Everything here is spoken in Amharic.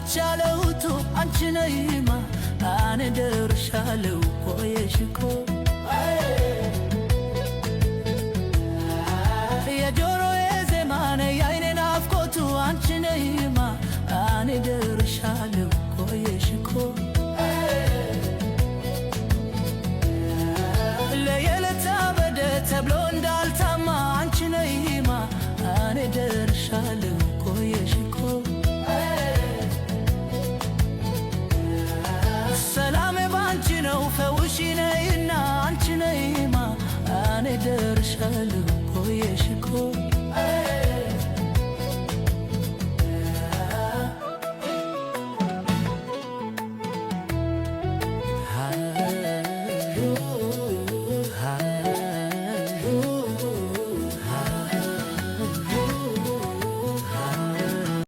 አጥቻለሁቱ አንቺ ነይማ እኔ ደርሻለሁ ቆየሽ እኮ። የጆሮዬ ዜማ ነይ የዓይኔ ናፍቆቱ አንቺ ነይማ እኔ ደርሻለሁ ቆየሽ እኮ። ለየለታ በደ ተብሎ እንዳልታማ አንቺ ነይማ እኔ ደርሻለሁ ቆየሽ እኮ። ሰላሜ ባንቺ ነው ፈውሺ ነይና አንቺ ነይማ እኔ ደርሻለሁ ቆየሽ እኮ።